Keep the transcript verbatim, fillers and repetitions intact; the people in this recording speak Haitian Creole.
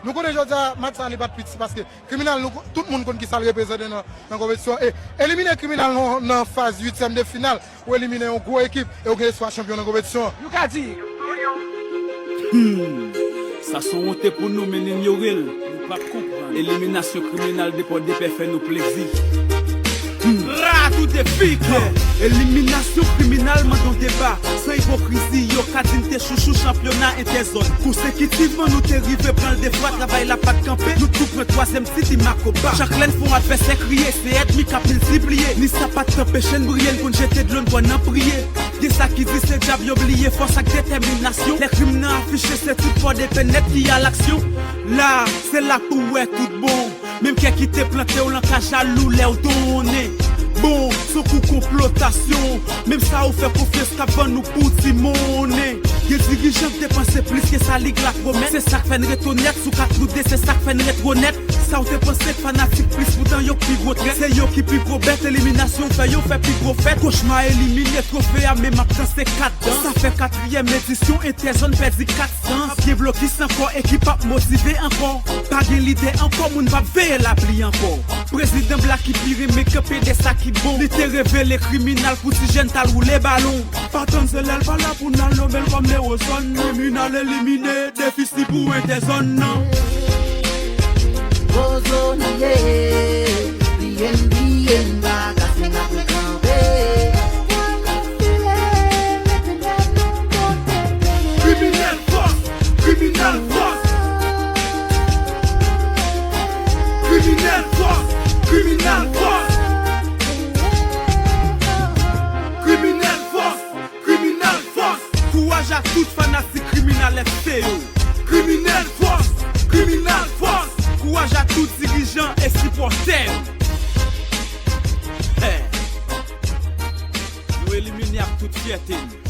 Nou konnen jodi a, match sa li pa t piti paske Kriminal, nou, tout moun konn kisa l reprezante nan, nan konpetisyon. E elimine Kriminal nan, nan faz uityèm de final, ou elimine yon gwo ekip e ou gen espwa chanpyon nan konpetisyon an. Nou ka di. Hmm. Sa se yon wonte pou nou, men n inyore l. Nou p ap konprann. Eliminasyon Kriminal de Pòdepè fè nou plezi. Hmm. Ra tou de fik. Eliminasyon Kriminal mande yon deba. San ipokrizi, yo ka di n te chouchou chanpyona entèzòn. Konsekitivman, nou te rive pran l de fwa, travay la pa t kanpe. Nou tou pran twazyèm tit, li makoba. Chak lè n fè yon advèsè kriye, se ènmi k ap miltipliye. Ni sa pa t anpeche n briye, n konn jete dlo, n bwè nan priye. Gen sa ki di se dyab yo bliye, fòs ak detèminasyon. Lè krim nan afiche, se tout Pòdepè nèt ki alaksyon. La, se la pou w wè tout bon. Menm kè ki te plante w lan ka jalou lè w donnen. Bon, se yon kou konplotasyon. Menm sa ou fè konfyans k ap vann ou pou ti monnen. Gen dirijan k depanse plis ke sa lig la pwomèt. Se sa k fè n ret onèt, sou kat nou de, se sa k fè n ret onèt. Sa w te panse k fanatik plis, poutan yo k pi gwo trèt. Se yo ki pi gwo bèt, eliminasyon fè yo fè pi gwo fèt. Kochma elimine, twofe a menm ap danse kat dans. Sa fè katriyèm edisyon, entèzòn pèdi kat sans. Gen blokis ankò, ekip ap motive ankò. Pa gen lidè ankò, moun p ap veye lapli ankò. Prezidan Black ki pi renmen kanpe de sa ki bon. Li te revele Kriminal pou ti jèn t al woule balon. Pa tann se lè l pa la pou n al nonmen l kòm ewo zòn nan. Kriminal elimine, defi si pou entèzòn nan. Pozo nou ye, bliye n, bliye n, pa kase n ap rekanpe. Kriminèl fòs, Kriminal fòs. Kriminèl fòs, Kriminal fòs. Kriminèl fòs, Kriminal fòs. Kouraj a tout fanatik Kriminal F C yo. Kriminèl fòs, Kriminal fòs. Kouraj a tout dirijan e sipòtè yo. Hey. Nou elimine ak tout fyète nou.